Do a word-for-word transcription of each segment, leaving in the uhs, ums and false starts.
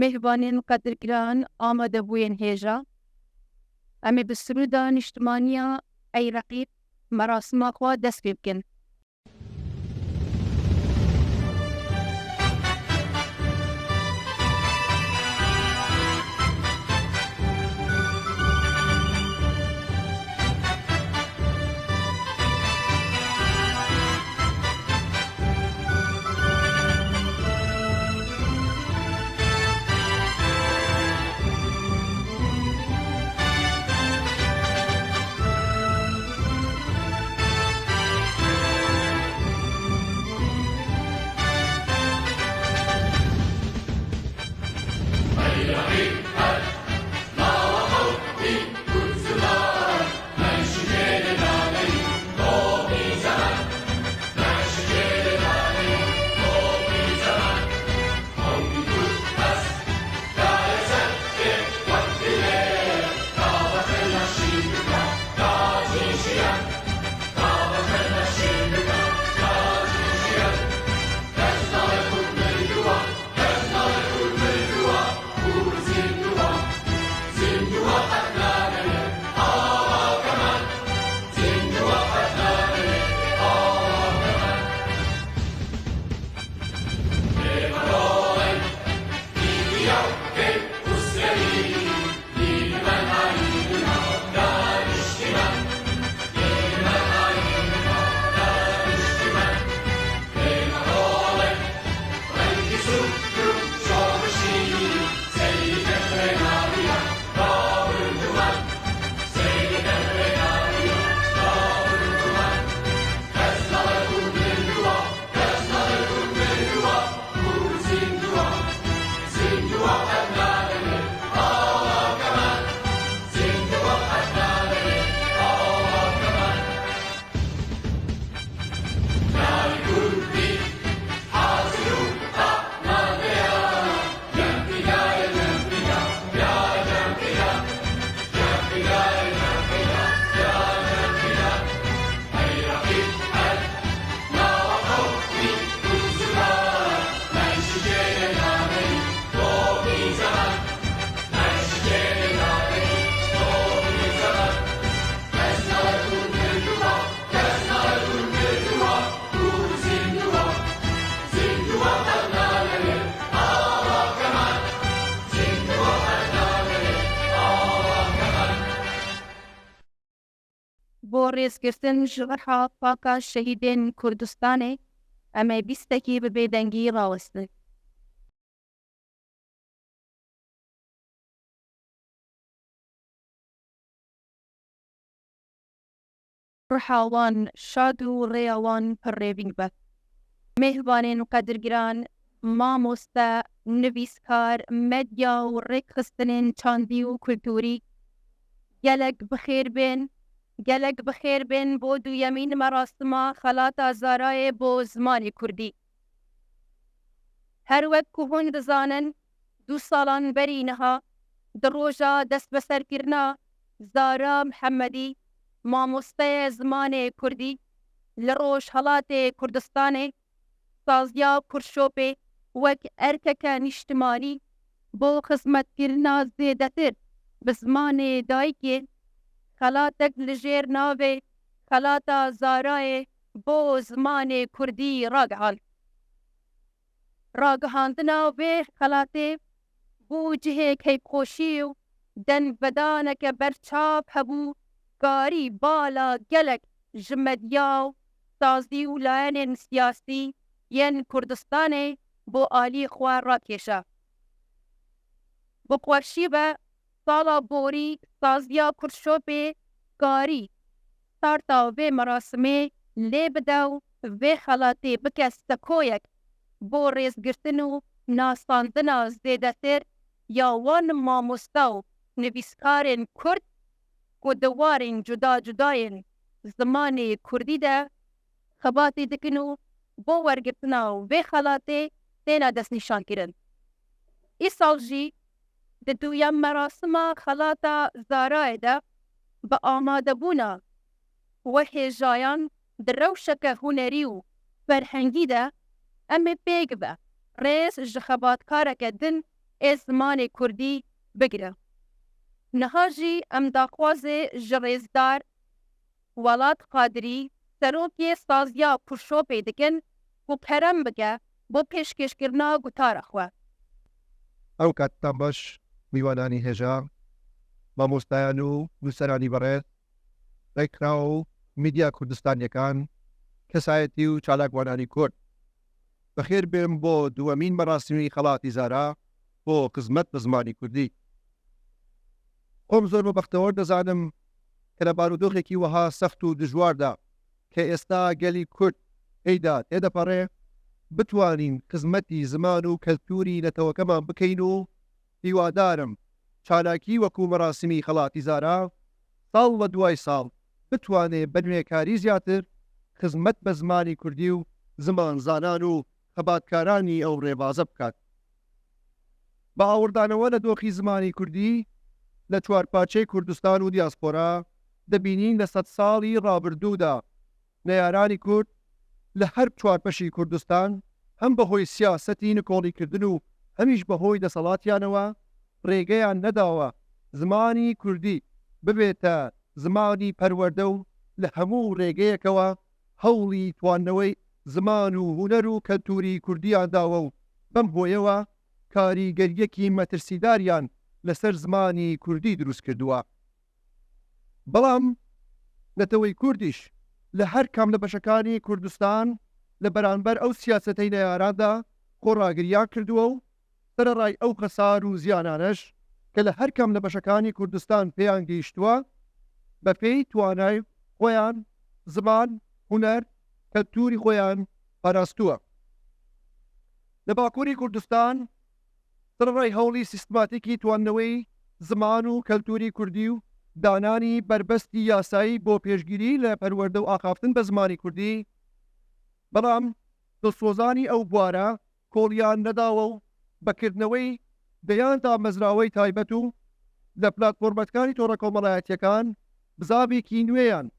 Mêhvanên qedirgiran, amadebûyên hêja, em ê bi sirûda niştimaniya Ey Reqîb merasima xwe dest pê bikin. Bo rêzgirtin ji ruha paka şehîdên Kurdistanê, em ê bîstekî bi bêdengî rawestin. Ruha wan şad û rêya wan pir rêvîn be. Mêhvanên qedirgiran, mamoste, nivîskar, medya û rêkxistinên çandî û kulturî, gelek bi xêr bên, gelek bi xêr bên bo duyemîn merasima xelata Zarayê bo zimanê kurdî. Her wek ku hûn dizanin, du salan berî niha, di roja destbeserkirina Zara Mihemedî, mamosteyê zimanê kurdî li Rojhelatê Kurdistanê, saziya Kurdşopê wek erkeke nîştimanî bo xizmetkirina zêdetir bi zimanê dayikê, xelatek li jêr navê Xelata Zarayê bo zimanê kurdî ragihand. Ragihandina vê xelatê bû cihê keyfxweşî û dengvedaneke berçav hebû, karî bala gelek ji medya û sazî û layenên siyasî yên Kurdistanê bo alî xwe rakêşe. Bi xweşî ve sala borî saziya Kurdşopê karî starta vê merasimê lê bide û vê xelatê bike sekoyek bo rêzgirtin û nasandina zêdetir ya wan mamosta û nivîskarên kurd ku di warên cuda cuda yên zimanê kurdî de xebatê dikin û bo wergirtina vê xelatê têne destnîşankirin. Îsal jî di duyem merasima xelata Zarayê de bi amadebûna we hêjayan di rewşeke hunerî û ferhengî de em ê pêk ve rêz ji xebatkareke din ê zimanê kurdî bigire. Niha jî em daxwazê ji rêzdar Welat Qadirî, serokê saziya Purşopê dikin ku kerem bike bo pêşkêşkirina gotara xwe. Ew katitan baş, mîwananî hêja, mamostayan û nûseranî berêz, rêkxiraw û medya Kurdistan Yekan, kesayetî û çalakvananî Kurd. Bi xêr bên bo duwemîn merasimî Xelatî Zara bo xizmet bi zimanî Kurdî. Xwem zor bi bextewar dizanim ke li barodoxekî wiha sext û dijwar de ke êsta gelî Kurd peyda têdepere, bitwanîn xizmetî ziman û keltûrî netewekeman bikeyn û hîwadar im çalakî wekû merasimî Xelatî Zara sal li duway sal bitwane bi nûnekarî zyatir xizmet bi zimanî Kurdî û zimanzanan û xebatkaranî ew rêvaze bikat. Bi awirdanewe li doxî zimanî Kurdî li çarparçeyê Kurdistan û diyaspora, dibînîn li sedsalî rabirdû de neyaranî Kurd li her çar beşî Kurdistan hem bi hoy siyasetî nikolîkirdin û hem jî bi hoy deselatiyanewe rêgeyan nedawe zimanî Kurdî bibête zimanî perwerde û li hemû rêgeyekewe hewlî twanewey ziman û huner û keltûrî Kurdiyan dawe û bem hoyewe karîgeriyekî metirsîdariyan li ser zimanî Kurdî dirûst kirdiwe. Belam netewey Kurdîş li her kam li beşekanî Kurdistan li beramber ew siyasetey neyaran de xwe ragiriyan kirdiwe û sereray ew xesar û ziyanan ji ke li her kam li beşekanî Kurdistan pêyan gihîştiwe, bi pêy twanay xweyan, ziman, huner, keltûrî xweyan parastiwe. Li Bakurî Kurdistan sereray hewlî sîstematîkî twanewey ziman û keltûrî Kurdî û dananî berbestî yasayî bo pêşgirî li perwerde û axaftin bi zimanî Kurdî, belam dilsozanî ew buwara koliyan nedawe û bi kirdnewey deyan damezrawey taybet û li platformetkaniy torekomelayetiyekan bizavekî nûyeyan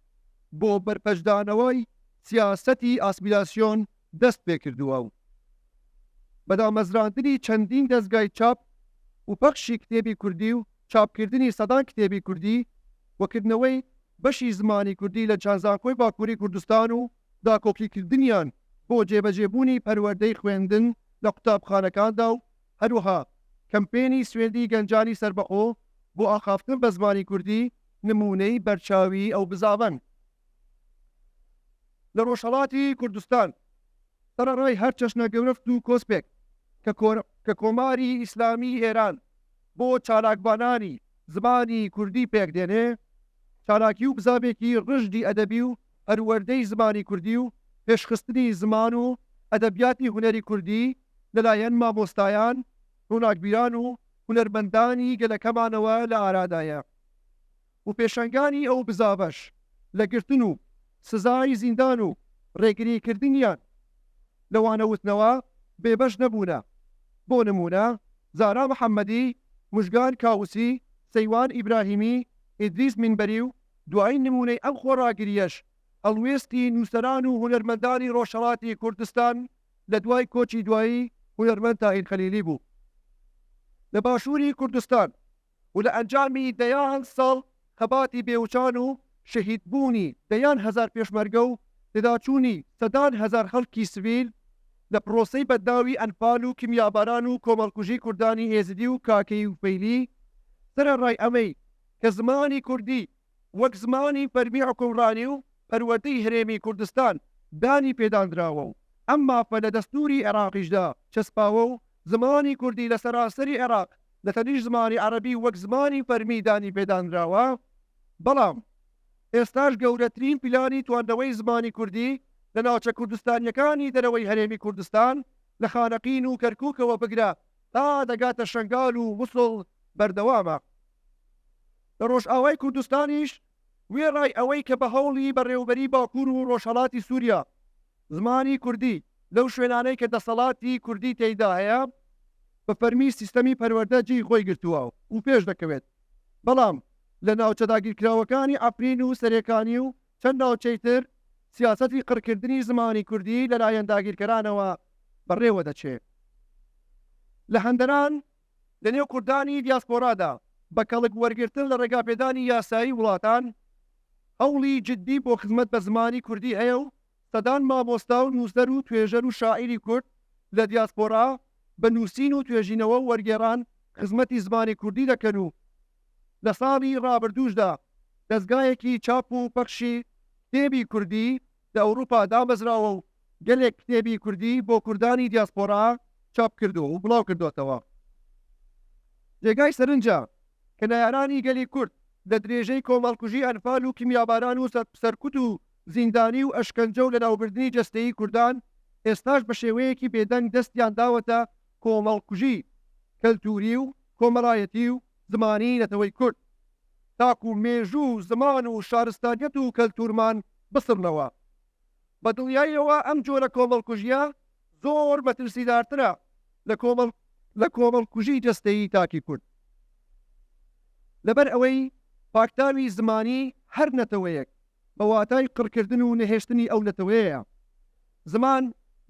bo berpecdanewey siyasetî asmîlasyon dest pêkirdiwe û bi damezrandinî çendîn dezgay çap û pexşî kitêbî Kurdî û çapkirdinî sedan kitêbî Kurdî û kirdnewey beşî zimanî Kurdî li çend zankoy Bakurî Kurdistan û dakokîkirdiniyan bo cêbecêbûnî perwerdey xwendin li qutabxanekan de û herwiha kempênî swêndî gencanî serbexwe bo axaftin bi zimanî Kurdî nimûney berçavî ew bizav in. Li Rojhelatî Kurdistan sereray her çeşna gewreft û kospek ke ke Komarî Îslamî Êran bo çalakvananî zimanî Kurdî pêk dêne, çalakî û bizavekî rijdî edebî û perwerdey zimanî Kurdî û pêşxistinî ziman û edebiyatî hunerî Kurdî li layen mamostayan, ronakbîran û hunermendanî gelekemanewe li ara daye û pêşenganî ew bizav ji li girtin û sizayî zîndan û rêgirîkiriniyan li wanewitnewa bêbeş nebûne. Bo nimûne, Zara Mihemedî, Mujgan Kawusî, Seywan Îbrahîmî, Îdrîs Mînberî û duayîn nimûney ev xweragiriye ji helwêstî nûseran û hunermendanî Rojhelatî Kurdistan li duay koçî duayî hunermend Tahîr Xelîlî bû. Li Başûrî Kurdistan û li encamî deyan sal xebatî bêwçan û şehîdbûnî deyan hezar pêşmerge û têdaçûnî sedan hezar xelkî sivîl li proseyî bednavî Enfal û kimyabaran û komelkujî Kurdanî Êzidî û Kakeyî û Feylî, sereray emey ke zimanî Kurdî wek zimanî fermî hukimranî û perwerdeyî Herêmî Kurdistan danî pêdandrawe û em mafe li destûrî Iraqî jî de çespawe û zimanî Kurdî li seranserî Iraq li tenî ji zimanî Erebî wek zimanî fermî danî pêdandrawe. Belam êsta ji gewretirîn planî twanewey zimanî Kurdî li navçe Kurdistaniyekanî derewey Herêmî Kurdistan li Xaneqîn û Kerkûkewe bigire ta degate Şengal û Musul berdewam e. Li Rojavayê Kurdistanî jî wê ray ewey ke bi hewlî berêwberî Bakur û Rojhelatî Sûriya zimanî Kurdî lew şwênaney ke deselatî Kurdî teyda heye, bi fermî sîstemî perwerde cihî xwe girtûye û pêş dekewêt. Belam li navçe dagîrkirawekanî Efrîn û Serêkanî û çend navçeyî tir siyasetî qirkirdinî zimanî Kurdî li layên dagîrkeranewe bi rê we deçê. Li Henderan لە نێو کوردانی دیاسپۆرادا بە کەڵک وەرگرتن لە ڕێگاپێدانی یاسایی وڵاتان هەوڵی جددی بۆ خزمەت بە زمانی کوردی هەیە و سەدان مامۆستا و نووسەر و توێژەر و شاعیری کورد لە دیاسپۆرا بە نووسین و توێژینەوە و وەرگێڕان خزمەتی زمانی کوردی دەکەن و لە ساڵی ڕابردووشدا دەستگایەکی چاپ و پەخشی کتێبی کوردی لە ئەوروپا دامەزراوە و گەلێک کتێبی کوردی بۆ کوردانی دیاسپۆرا چاپ کردووە و بڵاو کردوتەوە. جێگای سەرنجە کە نەیارانی گەلی کورد لە درێژەی کۆمەڵکوژی ئەنفال و کیمیاباران و سەر-، سەرکوت و زیندانی و ئەشکەنجە و لەناوبردنی جەستەیی کوردان ئێستاش بە شێوەیەکی بێدەنگ دەستیان داوەتە کۆمەڵکوژی کەلتوری و کۆمەڵایەتی و زمانی نەتەوەی کورد، تاکو مێژوو و زمان و شارستانیەت و کەلتورمان بسڕنەوە. بە دڵنیاییەوە ئەم جۆرە کۆمەڵکوژیە زۆر مەترسیدارترە لە کۆمەڵ-، لە کۆمەڵکوژی جەستەیی تاکی کورد. لەبەر ئەوەی پاکتاوی زمانی هەر نەتەوەیەک بە واتای قڕکردن و نەهێشتنی ئەو نەتەوەیەیە. زمان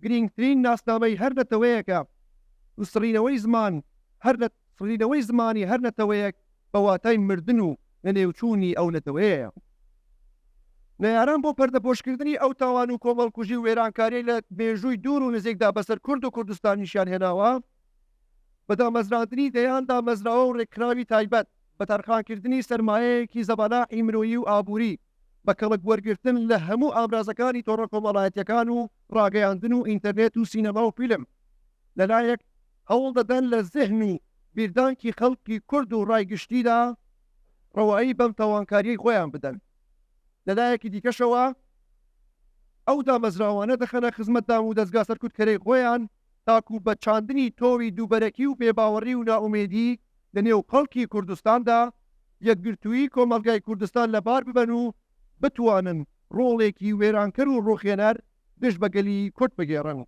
گرینگترین ناسنامەی هەر نەتەوەیەکە و سڕینەوەی زمان هەر نەت-، سڕینەوەی زمانی هەر نەتەوەیەک بە واتای مردن و لەنێوچوونی ئەو نەتەوەیەیە. نەیاران بۆ پەردەپۆشکردنی ئەو تاوان و کۆمەڵکوژی و وێرانکاریەی لە مێژووی دوور و نزیکدا بەسەر کورد و کوردستان نیشان هێناوە، بە دامەزراندنی دەیان دامەزراوە و ڕێکخراوی تایبەت، بە تەرخانکردنی سەرمایەیەکی زەبەلاحی مرۆیی و ئابووری، بە کەڵک وەرگرتن لە هەموو ئامرازەکانی تۆڕە کۆمەڵایەتیەکان و ڕاگەیاندن و ئینتەرنێت و سینەما و فیلم، لەلایەک هەوڵ دەدەن لە زهن و بیردانکی خەڵکی کورد و ڕای گشتیدا ڕەوایی بەم تاوانکاریەی خۆیان بدەن. لەلایەکی دیکەشەوە ئەو دامەزراوانە دەخەنە خزمەت دام و دەستگا سەرکوتکەرەی خۆیان، تاکو بە چاندنی تۆوی دووبەرەکی و بێباوەڕی و نائومێدی لە نێو خەڵکی کوردستاندا یەکگرتووی کۆمەڵگای کوردستان لەبار ببەن و بتوانن ڕۆڵێکی وێرانکەر و ڕوخێنەر دژ بە گەلی کورد بگێڕن.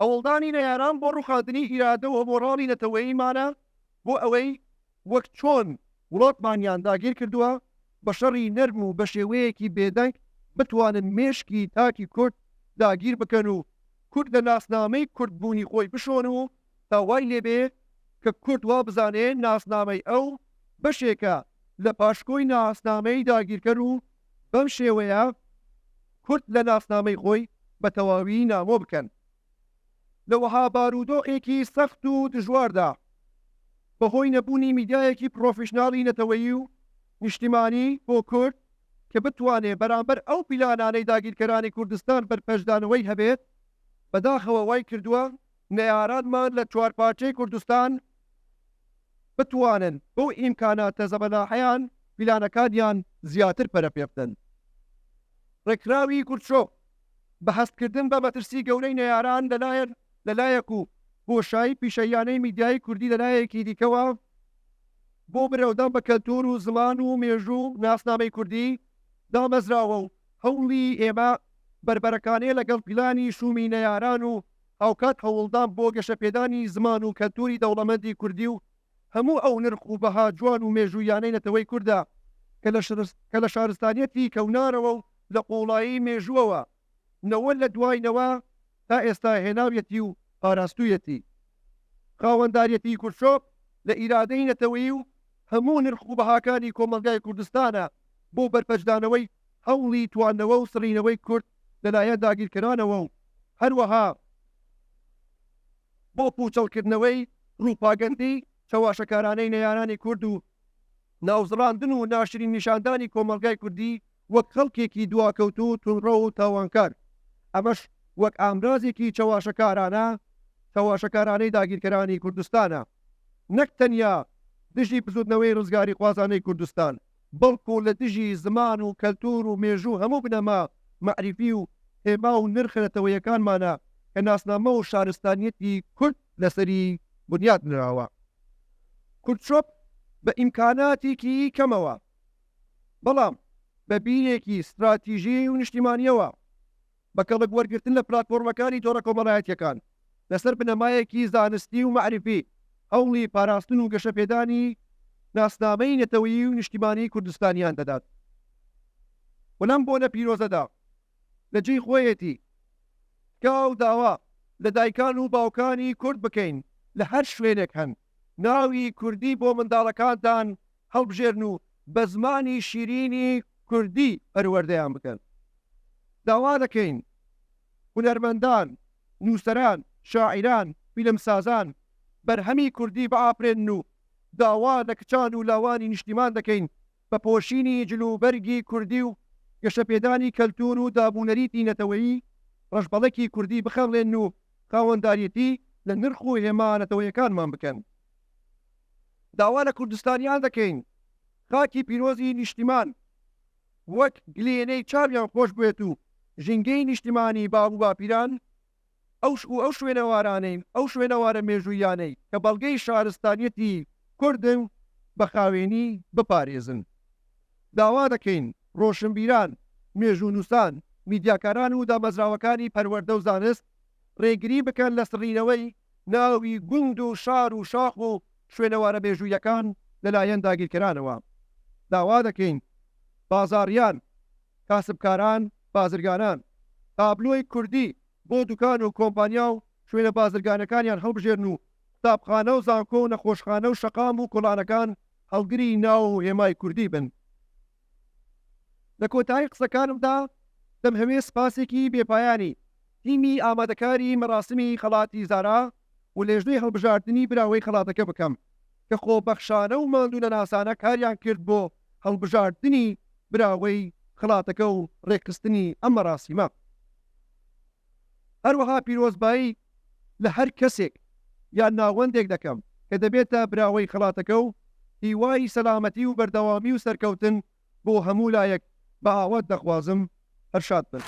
هەوڵدانی نەیاران بۆ ڕوخاندنی ئیرادە و هەمۆڕاڵی نەتەوەییمانە بۆ ئەوەی وەک چۆن وڵاتمانیان داگیر کردووە، بە شەڕی نەرم و بە شێوەیەکی بێدەنگ بتوانن مێشکی تاکی کورد داگیر بکەن و کورد لە ناسنامەی کوردبوونی خۆی بشۆن و تا وای لێبێ کە کورد وا بزانێ ناسنامەی ئەو بەشێکە لە پاشکۆی ناسنامەی داگیرکەر و بەم شێوەیە کورد لە ناسنامەی خۆی بە تەواوی نامۆ بکەن. لە وەها بارودۆخێکی سەخت و دژواردا، بەهۆی نەبوونی میدیایەکی پرۆفیشناڵی نەتەوەیی و نیشتیمانی بۆ کورد کە بتوانێ بەرامبەر ئەو پیلانانەی داگیرکەرانی کوردستان بەرپەشدانەوەی هەبێت، بەداخەوە وای کردووە نەیارانمان لە چوار پارچەی کوردستان بتوانن بەو ئیمکاناتە زەبەلاحەیان پیلانەکانیان زیاتر پەرە پێ بدەن. ڕێکخراوی کوردشۆپ بە هەستکردن بە مەترسی گەورەی نەیاران لەلایەن، لەلایەک و بۆشایی پیشەییانەی میدیای کوردی لەلایەکی دیکەوە، بۆ برەودان بە کەلتور و زمان و مێژوو و ناسنامەی کوردی دامەزراوە و هەوڵی ئێمە بەربەرەکانەیە لەگەڵ پیلانی شومی نەیاران و هاوکات هەوڵدان بۆ گەشەپێدانی زمان و کەلتوری دەوڵەمەندی کوردی و هەموو ئەو نرخ و بەها جوان و مێژوویانەی نەتەوەی کوردە کە لە شرس-، کە لە شارستانیەتی کەونارەوە و لە قوڵایی مێژووەوە نەوە لە دوای نەوە تا ئێستا هێناویەتی و پاراستوویەتی. خاوەنداریەتی کوردشۆپ لە ئیرادەی نەتەوەیی و هەموو نرخ و بەهاکانی کۆمەلگای کوردستانە بۆ بەرپەچدانەوەی هەوڵی تواندنەوە و سڕینەوەی کورد لەلایەن داگیرکەرانەوە و هەروەها بۆ پوچەڵکردنەوەی ڕووپاگەندەی چەواشەکارانەی نەیارانی کورد و ناوزڕاندن و ناشرین نیشاندانی کۆمەلگای کوردی وەک خەڵکێکی دواکەوتوو و تونڕەو و تاوانکار. ئەمەش وەک ئامرازێکی چەواشەکارانە، چەواشەکارانەی داگیرکەرانی کوردستانە. نەک تەنیا دژی بزوتنەوەی ڕزگاریخوازانەی کوردستان، بەڵکو لە دژی زمان و کەلتور و مێژوو هەموو بنەما مەعریفی و هێما و نرخە نەتەوەیەکانمانە کە ناسنامە و شارستانیەتی کورد لەسەری بنیات نراوە. کوردشۆپ بە ئیمکاناتێکی کەمەوە، بەڵام بە بیرێکی ستراتیژی و نیشتیمانیەوە، بە کەڵک وەرگرتن لە پلاتفۆرمەکانی تۆڕە کۆمەڵایەتیەکان، لەسەر بنەمایەکی زانستی و مەعریفی، هەوڵی پاراستن و گەشەپێدانی ناسنامەی نەتەوەیی و نیشتیمانی کوردستانیان دەدات. و لەم بۆنە پیرۆزەدا لە جێی خۆیەتی تکا و داوا لە دایکان و باوکانی کورد بکەین لە هەر شوێنێک هەن، ناوی کوردی بۆ منداڵەکانتان هەڵبژێرن و بە زمانی شیرینی کوردی پەروەردەیان بکەن. داوا دەکەین هونەرمەندان، نووسەران، شاعیران، فیلمسازان بەرهەمی کوردی بئافرێنن و داوا لە کچان و لاوانی نیشتیمان دەکەین بە پۆشینی جلوبەرگی کوردی و گەشەپێدانی کەلتور و دابوونەریتی نەتەوەیی ڕەشبەڵەکی کوردی بخەڵێن و خاوەنداریەتی لە نرخ و هێما نەتەوەیەکانمان بکەن. داوا لە کوردستانیان دەکەین خاکی پیرۆزی نیشتیمان وەک گلێنەی چاویان خۆش بێت و ژینگەی نیشتیمانی باب و باپیران ئەو ش-، و ئەو شوێنەوارانەی، ئەو شوێنەوارە مێژوویانەی کە بەڵگەی شارستانیەتی کوردن بە خاوێنی بپارێزن. داوا دەکەین ڕۆشنبیران، مێژوونووسان، میدیاکاران و دامەزراوەکانی پەروەردە و زانست ڕێگری بکەن لە سڕینەوەی ناوی گوند و شار و شاخ و شوێنەوارە مێژوویەکان لەلایەن داگیرکەرانەوە. داوا دەکەین بازاڕیان، کاسبکاران، بازرگانان تابلۆی کوردی بۆ دوکان و کۆمپانیا و شوێنە بازرگانەکانیان هەڵبژێرن و قوتابخانە و زانکۆ و نەخۆشخانە و شەقام و کۆڵانەکان هەڵگری ناو و هێمای کوردی بن. لە کۆتایی قسەکانمدا دەمهەوێ سپاسێکی بێپایانی تیمی ئامادەکاری مەراسمی خەڵاتی زارا و لێژنەی هەڵبژاردنی براوەی خەڵاتەکە بکەم کە خۆبەخشانە و ماندوونەناسانە کاریان کرد بۆ هەڵبژاردنی براوەی خەڵاتەکە و ڕێکخستنی ئەم مەراسیمە. هەروەها پیرۆزبایی لە هەر کەسێک یان ناوەندێک دەکەم کە دەبێتە براوەی خەڵاتەکە و هیوای سەلامەتی و بەردەوامی و سەرکەوتن بۆ هەموو لایەک بە ئاوات دەخوازم. هەر شاد بن.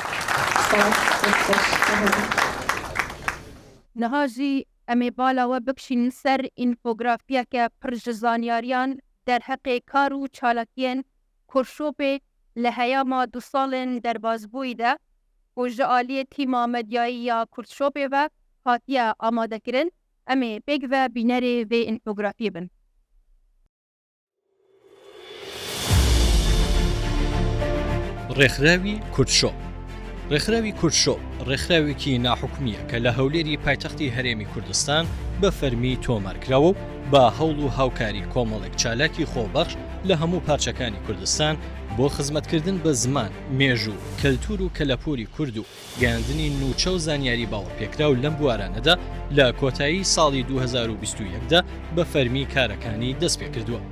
Niha jî em ê bala we bikişînin ser înfografiyeke pir ji zanyariyan derheqê kar û çalakiyên Kurşopê li heyama du salên derbazbûyî de û ji aliyê tîma medyayî ya Kurşopê ve hatiye amadekirin. Em ê pêk ve bînerê vê înfografiyê bin. ڕێکخراوی کوردشۆپ. ڕێکخراوی کوردشۆپ ڕێکخراوێکی ناحکومییە کە لە هەولێری پایتەختی هەرێمی کوردستان بە فەرمی تۆمارکراوە و بە هەوڵ و هاوکاری کۆمەڵێک چالاکی خۆبەخش لە هەموو پارچەکانی کوردستان بۆ خزمەتکردن بە زمان، مێژوو، کەلتور و کەلەپوری کورد و گەیاندنی نوچە و زانیاری باوەڕپێکراو لەم بوارانەدا لە کۆتایی ساڵی دوو هەزار و بیست و یەک دا بە فەرمی کارەکانی دەستپێکردووە.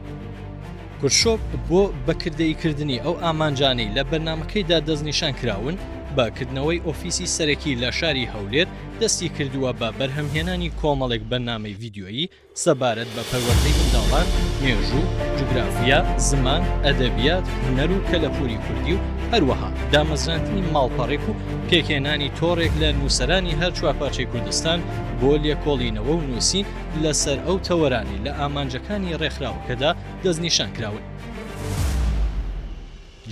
کوردشۆپ بۆ بەکردەییکردنی ئەو ئامانجانەی لە بەرنامەکەیدا دەستنیشان کراون، بە کردنەوەی ئۆفیسی سەرەکی لە شاری هەولێر دەستی کردووە بە بەرهەمهێنانی کۆمەڵێک بەرنامەی ڤیدیۆیی سەبارەت بە پەروەردەی منداڵان، مێژوو، جوگرافیا، زمان، ئەدەبیات، هونەر و کەلەپوری کوردی و هەروەها دامەزراندنی ماڵپەڕێک و پێکهێنانی تۆڕێک لە نووسەرانی هەر چوار پارچەی کوردستان بۆ لێکۆڵینەوە و نووسین لەسەر ئەو تەوەرانەی لە ئامانجەکانی ڕێکخراوەکەدا دەستنیشان کراون.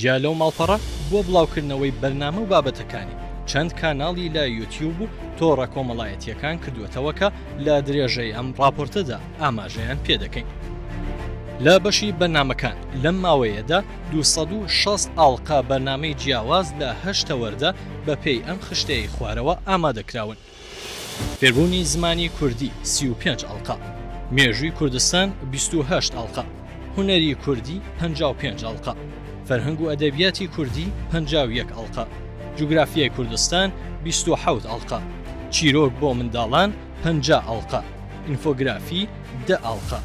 جیا لەو ماڵپەڕە بۆ بڵاوکردنەوەی بەرنامە و بابەتەکانی چەند کاناڵی لە یوتیوب و تۆڕە کۆمەڵایەتییەکان کردووەتەوە کە لە درێژەی ئەم ڕاپۆرتەدا ئاماژەیان پێ دەکەین. لە بەشی بەرنامەکان لەم ماوەیەدا دوو سەد و شەست ئاڵقە بەرنامەی جیاواز لە هەشت تەوەردا بە پێی ئەم خشتەی خوارەوە ئامادە کراون. فێربوونی زمانی کوردی سی و پێنج ئەڵقە، مێژووی کوردستان بیست و هەشت ئەڵقە، هونەری کوردی پەنجا و پێنج ئەڵقە، فەرهەنگ و ئەدەبیاتی کوردی پەنجا و یەک ئەڵقە، جوگرافیای کوردستان بیست و حەوت ئەڵقە، چیرۆک بۆ منداڵان پەنجا ئەڵقە، ئینفۆگرافی دە ئەڵقە،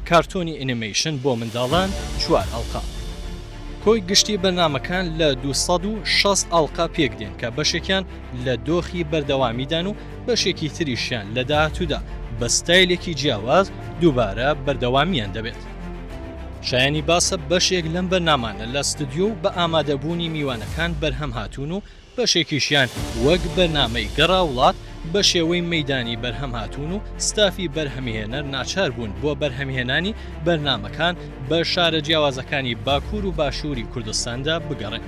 کارتۆنی ئەنیمەیشن بۆ منداڵان چوار ئەڵقە. کۆی گشتی بەرنامەکان لە دوو سەد و شەست ئەڵقە پێک دێن کە بەشێکیان لە دۆخی بەردەوامیدان و بەشێکی تریشیان لە داهاتوودا بە ستایلێکی جیاواز دووبارە بەردەوامیان دەبێت. شایانی باسە بەشێک لەم بەرنامانە لە ستودیۆ و بە ئامادەبوونی میوانەکان بەرهەم هاتوون و بەشێکیشیان وەک بەرنامەی گەڕا وڵات بە شێوەی مەیدانی بەرهەم هاتوون و ستافی بەرهەمهێنەر ناچار بوون بۆ بەرهەمهێنانی بەرنامەکان بە شارە جیاوازەکانی باکوور و باشووری کوردستاندا بگەڕێن.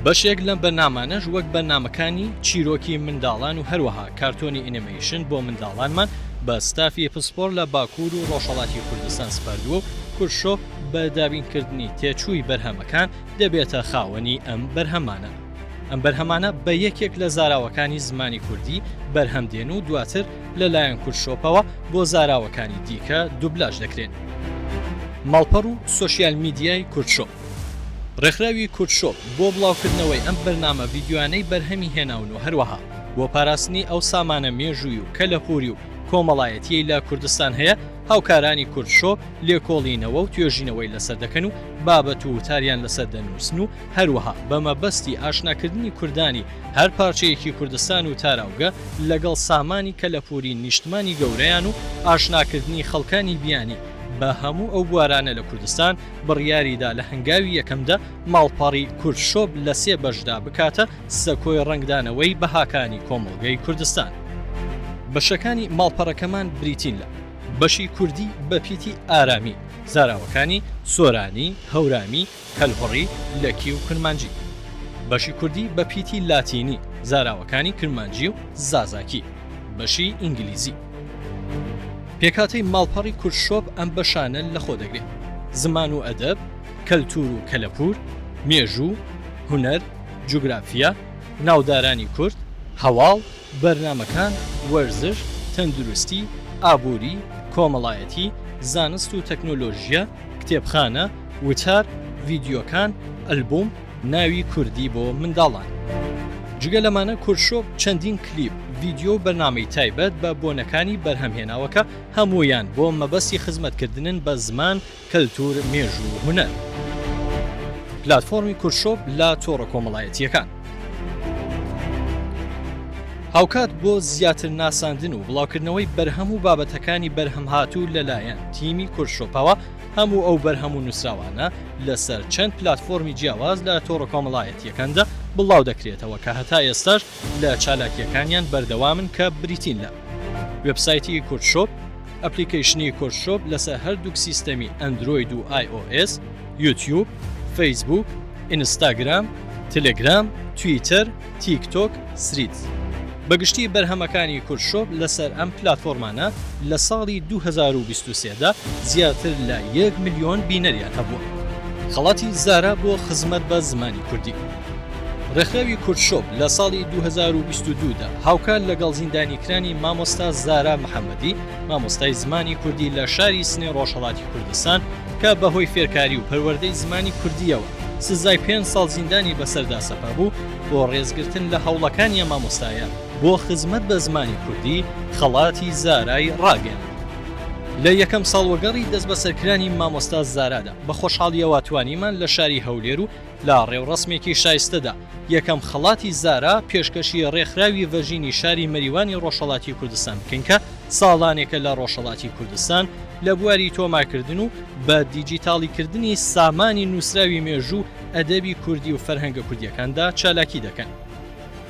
بەشێک لەم بەرنامانەش وەک بەرنامەکانی چیرۆکی منداڵان و هەروەها کارتۆنی ئەنیمەیشن بۆ منداڵانمان بە ستافی پسپۆر لە باکوور و ڕۆژهەڵاتی کوردستان سپاردووە و کوردشۆپ بە دابینکردنی تێچووی بەرهەمەکان دەبێتە خاوەنی ئەم بەرهەمانە. ئەم بەرهەمانە بە یەکێک لە زاراوەکانی زمانی کوردی بەرهەم دێن و دواتر لەلایەن کوردشۆپەوە بۆ زاراوەکانی دیکە دوبلاژ دەکرێن. ماڵپەڕ و سۆشیال میدیای کوردشۆپ. ڕێکخراوی کوردشۆپ بۆ بڵاوکردنەوەی ئەم بەرنامە ڤیدیۆیانەی بەرهەمی هێناون و هەروەها بۆ پاراستنی ئەو سامانە مێژووی و کەلەپوری و کۆمەڵایەتیەی لە کوردستان هەیە، هاوکارانی کوردشۆپ لێکۆڵینەوە و توێژینەوەی لەسەر دەکەن و بابەت و وتاریان لەسەر دەنووسن و هەروەها بە مەبەستی ئاشناکردنی کوردانی هەر پارچەیەکی کوردستان و تاراوگە لەگەڵ سامانی کەلەپوری نیشتمانی گەورەیان و ئاشناکردنی خەڵکانی بیانی بە هەموو ئەو بوارانە لە کوردستان، بڕیاریدا لە هەنگاوی یەکەمدا ماڵپەڕی کوردشۆپ لە سێ بەشدا بکاتە سەکۆی ڕەنگدانەوەی بەهاکانی کۆمەڵگەی کوردستان. بەشەکانی ماڵپەڕەکەمان بریتین لە بەشی کوردی بە پیتی ئارامی، زاراوەکانی سۆرانی، هەورامی، کەلهوڕی، لەکی و کورمانجی. بەشی کوردی بە پیتی لاتینی، زاراوەکانی کرمانجی و زازاکی. بەشی ئینگلیزی. پێکهاتەی ماڵپەڕی کوردشۆپ ئەم بەشانە لە خۆ دەگرێت: زمان و ئەدەب، کەلتور و کەلەپور، مێژوو، هونەر، جوگرافیا، ناودارانی کورد، هەواڵ، بەرنامەکان، وەرزش، تەندروستی، ئابووری، کۆمەڵایەتی، زانست و تەکنۆلۆژیا، کتێبخانە، وتار، ڤیدیۆکان، ئەلبوم، ناوی کوردی بۆ منداڵان. جگە لەمانە کوردشۆپ چەندین کلیپ، ڤیدیۆ و بەرنامەی تایبەت بە بۆنەکانی بەرهەمهێناوە کە هەموویان بۆ مەبەستی خزمەتکردنن بە زمان، کەلتور، مێژوو و هونەر. پلاتفۆرمی کوردشۆپ لە تۆڕە کۆمەڵایەتیەکان. هاوکات بۆ زیاتر ناساندن و بڵاوکردنەوەی بەرهەم و بابەتەکانی بەرهەمهاتوو لەلایەن تیمی کوردشۆپەوە، هەموو ئەو بەرهەم و نووسراوانە لەسەر چەند پلاتفۆرمی جیاواز لە تۆڕە کۆمەڵایەتیەکاندا بڵاو دەکرێتەوە کە هەتا ئێستاش لە چالاکیەکانیان بەردەوامن کە بریتین لە وێبسایتی کوردشۆپ، ئەپلیکەیشنی کوردشۆپ لەسەر هەردووک سیستەمی ئەندرۆید و iOS، یوتیوب، فەیسبوک، ئینستاگرام، تلگرام، تویتەر، تیکتۆک، سریدز. بەگشتی بەرهەمەکانی کوردشۆپ لەسەر ئەم پلاتفۆرمانە لە ساڵی دوو هەزار و بیست و سێ دا زیاتر لە یەک ملیۆن بینەریان هەبووە. خەڵاتی زارا بۆ خزمەت بە زمانی کوردی. ڕێکخراوی کوردشۆپ لە ساڵی دوو هەزار و بیست و دوو دا هاوکار لەگەڵ زیندانیکرانی مامۆستا زارا محەممەدی، مامۆستای زمانی کوردی لە شاری سنەی ڕۆژهەڵاتی کوردستان کە بەهۆی فێرکاری و پەروەردەی زمانی کوردیەوە سزای پێنج ساڵ زیندانی بەسەردا سەپا بوو، بۆ ڕێزگرتن لە هەوڵەکانی ئەم مامۆستایە بۆ خزمەت بە زمانی کوردی خەڵاتی زارای ڕاگەیاند. لە یەکەم ساڵوەگەڕی دەستبەسەرکرانی مامۆستا زارادا بە خۆشحاڵیەوە توانیمان لە شاری هەولێر و لە ڕێوڕەسمێکی شایستەدا یەکەم خەڵاتی زارا پێشکەشی ڕێکخراوی ڤەژینی شاری مەریوانی ڕۆژهەڵاتی کوردستان بکەین کە ساڵانێکە لە ڕۆژهەڵاتی کوردستان لە بواری تۆمارکردن و بە دیجیتاڵیکردنی سامانی نووسراوی مێژوو، ئەدەبی کوردی و فەرهەنگە کوردیەکاندا چالاکی دەکەن.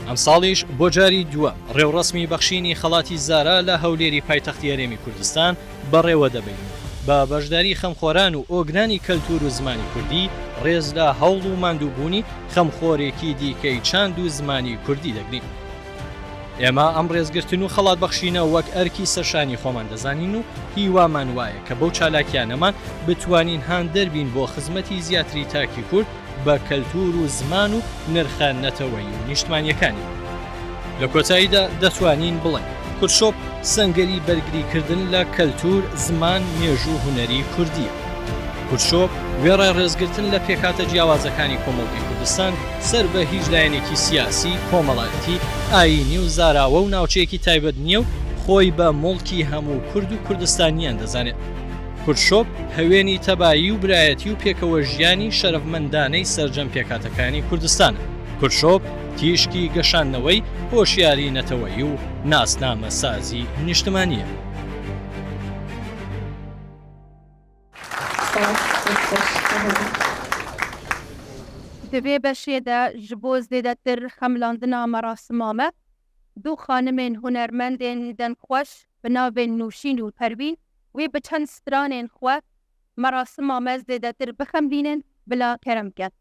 ئەم ساڵیش بۆ جاری دووەم ڕێوڕەسمی بەخشینی خەڵاتی زارا لە هەولێری پایتەختی هەرێمی کوردستان بەڕێوە دەبەین. بە بەشداری خەمخۆران و ئۆگرانی کەلتور و زمانی کوردی، ڕێز لە هەوڵ و ماندووبوونی خەمخۆرێکی دیکەی چاند و زمانی کوردی دەگرین. ئێمە ئەم ڕێزگرتن و خەڵات بەخشینە وەک ئەرکی سەرشانی خۆمان دەزانین و هیوامان وایە کە بەو چالاکیانەمان بتوانین هاندەر بین بۆ خزمەتی زیاتری تاکی کورد بە کەلتور و زمان و نرخە نەتەوەیی و نیشتمانیەکانی. لە کۆتاییدا دەتوانین بڵێن، کوردشۆپ سەنگەری بەرگریکردن لە کەلتور، زمان، مێژوو، هونەری کوردیە. کوردشۆپ وێڕای ڕێزگرتن لە پێکهاتە جیاوازەکانی کۆمەڵگەی کوردستان سەر بە هیچ لایەنێکی سیاسی، کۆمەڵایەتی، ئایینی و زاراوە و ناوچەیەکی تایبەت نییە و خۆی بە موڵکی هەموو کورد و کوردستانیان دەزانێت. کوردشۆپ هەوێنی تەبایی و برایەتی و پێکەوە ژیانی شەرەفمەندانەی سەرجەم پێکاتەکانی کوردستانە. کوردشۆپ تیشکی گەشاندنەوەی هۆشیاری نەتەوەیی و ناسنامە سازی نیشتمانیە. Di vê beşê de ji bo zêdetir xemilandina merasima me, du xanimên hunermendên dengxweş bi navên Nûşîn û Perwîn wê bi çend stranên xwe merasima me zêdetir bixemlînin, bila kerem kin.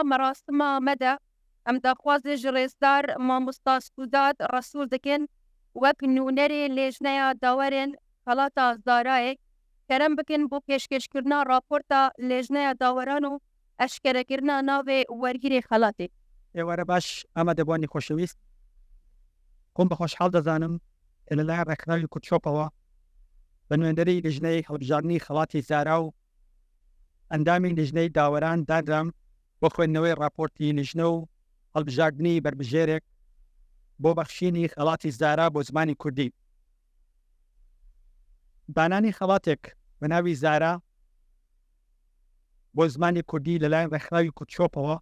Merasima me de em daxwazê ji rêzdar mamosta Sûdad Resûl dikin, wek nûnerê Lêjneya Dawerên Xelata Zarayê, kerem bikin bo pêşkêşkirina raporta Lêjneya Daweran û eşkerekirina navê wergirê xelatê. Êware baş, amadevanî xoşewîst. Xwe bi xweşhal dizanim ke li layan Rêkxirav Kurdçopa we bi nûnerî Lêjneyê Hilbijartinî Xelatê Zara û endamên Lêjneyê Daweran danram bo xwendinewê raportî lêjne û hilbijartinî berbijêrek bo bexşînî xelatî Zara bo zimanî kurdî. Dananî xelatek bi navî Zara bo zimanî kurdî li layan Rêkxirawî Kurdçopa we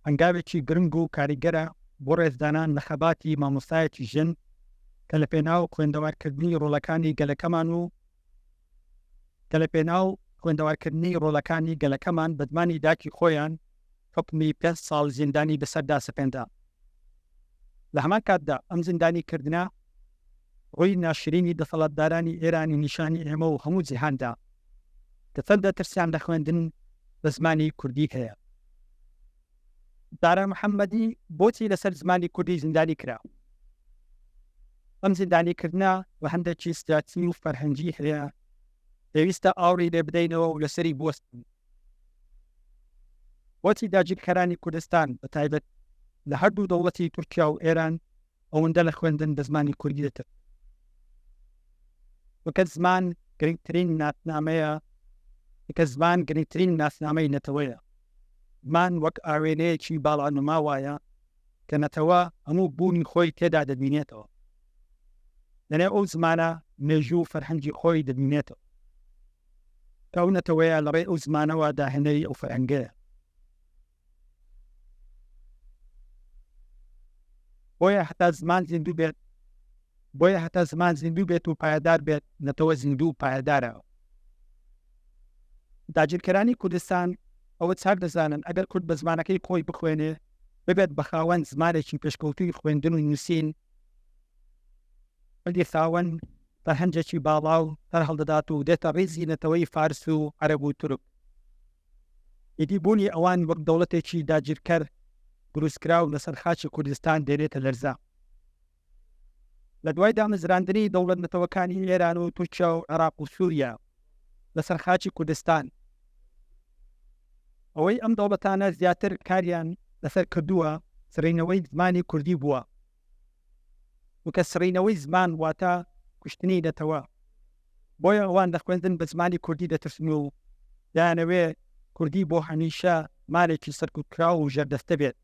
hengavekî giring û karîger e bo rêzdanan li xebatî mamostayekî jin ke li pênaw xwendewarkirinî rolekanî gelekeman û ke li pênaw xwendewarkirinî rolekanî gelekeman bi zimanî dakî xweyan hukmî pênc sal zîndanî bi ser da sipênda. Li heman kat de em zîndanî kirdina rûyî naşirînî deselatdaranî Êranî nîşanî ême û hemû cîhan da. Di ser de tirsiyan de xwendin bi zimanî kurdî heye. Zara Mihemedî botî li ser zimanî kurdî zîndanî kira. Em zîndanîkirina bi hindekî siyasî û ferhengî heye. Pêwîst e awrî lê bideynewe û li serî biwestin. Botî dagirkeranî Kurdistan, bi taybet li her du dewletî Tirkiye û Êran, ewinde li xwendin bi zimanî kurdî ditir. Weke ziman girîngtirîn nasnameya, weke ziman girîngtirîn nasnameyê netewe ye. Ziman wek awêneyekî balanuma wa ye ke netewe hemû bûnî xwe yî tê de dibînêtêwe. Li nê ew zimana mêjû û ferhengî xwe yî dibînêtêwe. Ew neteweya li rê ew zimana wa dahineyî ew ferhenge ye. Boye heta ziman zîndû bêt, boye heta ziman zîndû bêt û payedar bêt, netewe zîndû û payedar e. Dagirkeranî Kurdistan ew çar dizanin, eger Kurd bi zimanekî xwe yî bixwêne, bibêt bi xawend zimanekî pêşkewtûyî xwendin û nûsîn, Êdî xawend ferhengekî bala û serhildidat û dête rêzî neteweyî Fars û Ereb û Tirk. Êdî bûnî ewan wek dewletekî dagirker, birûskiraw li ser xaçê Kurdistan dêrête lerza. Li duway damezrandinî dewlet netewekanî Êran û Tirkiye û Iraq û Sûriye li ser xaçê Kurdistan, ewey em dewletane ziyadtir kariyan li ser kirduwa, sirînewey zimanê kurdî bûwa. Weke sirînewey ziman wata kuştinî netewe. Boye ewan li xwendin bi zimanî kurdî ditirsin û dayane wê kurdî bo hemîşe malekî serkûtkiraw û jêrdeste bêt.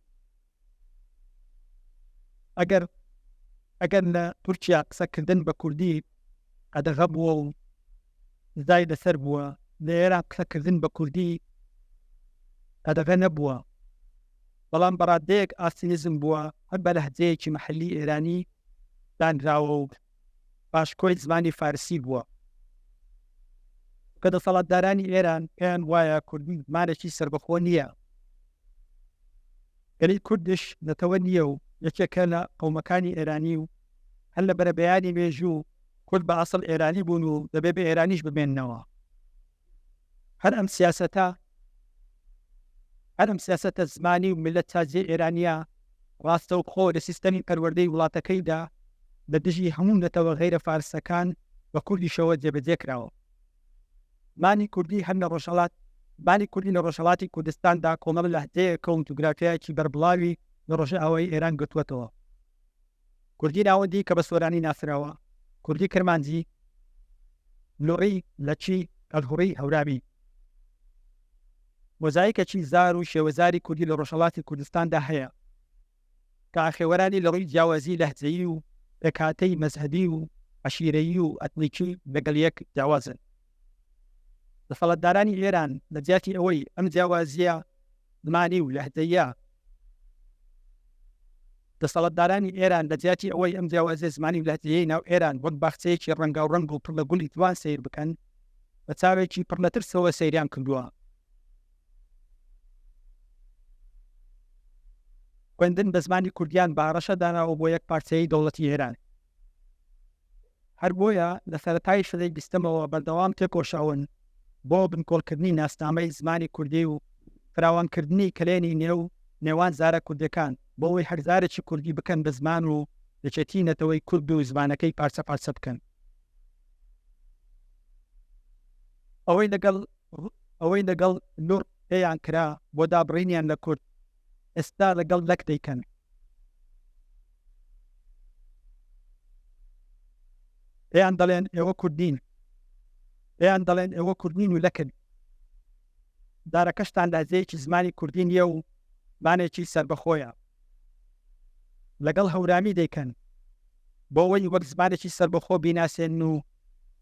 Eger, eger li Tirkiye qisekirdin bi kurdî qedexe bû û zay li ser bû, li Êran qisekirdin bi kurdî qedexe nebû. Belam bi radeyek astî nizm bû, her bi lehceyekî mehellî Êranî danrawe û paşkoyê zimanê farisî bû. Ke deselatdaranî Êran pêyan waye kurdî zimanekî serbixwe niye. Gelî Kurdiş netewe niye û yekek e li qewmekanî Êranî û her li berebeyanî mêjû Kurd bi asil Êranî bûn û dibê bi Êranî jî bimênnewe. Her em siyaseta, her em siyaseta zimanî û miletsaziyê Êraniya rastewxo li sîstemî perwerdeyî welatekeyî de li dijî hemû netewe xeyre farisekan bi kurdîşewe cêbecê kirawe. Zimanî kurdî her li Rojhelat, zimanî kurdî li Rojhelatê Kurdistan de komel lehceyeke û cografyayekî berbilawî li Rojavayê Êran girtiwetêwe. Kurdî navendî ke bi soranî nasînawa, kurdî kirmancî, lurî, leçî, kelhurî, hewramî. Mozayîkekî zar û şêwezarî kurdî li Rojhelatê Kurdistan de heye. Ke axêweranî li rûyî ciyawazî lehceyî û pêkhateyî mezhebî û eşîreyî û etnîkî li gel yek ciyawaz in. Deselatdaranî Êran li ciyatî ewey em ciyawaziya zimanî û lehceyî ya. Deselatdaranî Êran li ciyatî ewey em ciyawaziya zimanî û lehceyî nav Êran wek baxçeyekî rengawereng û pir li gul û diwan seyr bikin, bi çavekî pir li tirsewe seyriyan kirduwa. Xwendin bi zimanî kurdiyan bi areşa dana û bo yekparçeyî dewletî Êran. Her boya li seretayê şerê bîstemewa berdewam têkoşawin bo binkolkirinî nasnameyê zimanê kurdî û فراوانکردنی کەلێنی نێو نێوان زارە کوردیەکان، بۆ ئەوەی هەر زارێکی کوردی بکەن بە زمان و یەکێتی نەتەوەی کورد و زمانەکەی پارچە پارچە بکەن. ئەوەی لەگەڵ ئەوەی لەگەڵ لوڕ پێیان کرا بۆ دابڕینیان لە کورد، ئێستا لەگەڵ لەک دەیکەن. پێیان دەڵێن ئێوە کورد نین. پێیان دەڵێن ئێوە کورد نین و لەکن. دارەکەشتان لە هەزەیەکی زمانی کوردی نییە و زمانێکی سەربەخۆیە. لەگەڵ هەورامی دەیکەن بۆ ئەوەی وەک زمانێکی سەربەخۆ بیناسێن و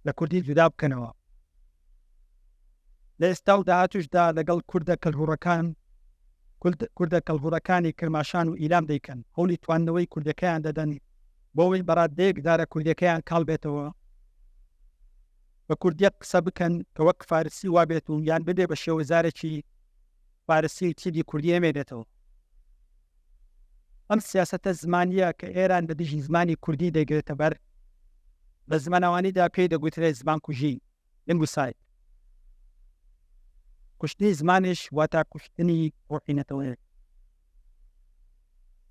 لە کوردی جودا بکەنەوە. لە ئێستا و داهاتووشدا لەگەڵ کوردە کەلهوڕەکان، کورد-، کوردە کەلهوڕەکانی کرماشان و ئیلام دەیکەن. هەوڵی تواندنەوەی کوردەکەیان دەدەن بۆ ئەوەی بەڕادەیەک دارە کوردیەکەیان کاڵ بێتەوە. بە کوردیەک قسە بکەن کە وەک فارسی وابێت و یان ببێ بە شێوەزارێکی فارسی و چیدی کوردی ئەمێنێتەوە. ئەم سیاسەتە زمانیە کە ئێران لە دژی زمانی کوردی دەگرێتە بەر، لە زمانەوانیدا پێی دەگوترێت زمان کوژی، لینگوساید. کوشتنی زمانیش واتە کوشتنی ڕوحی نەتەوەیە.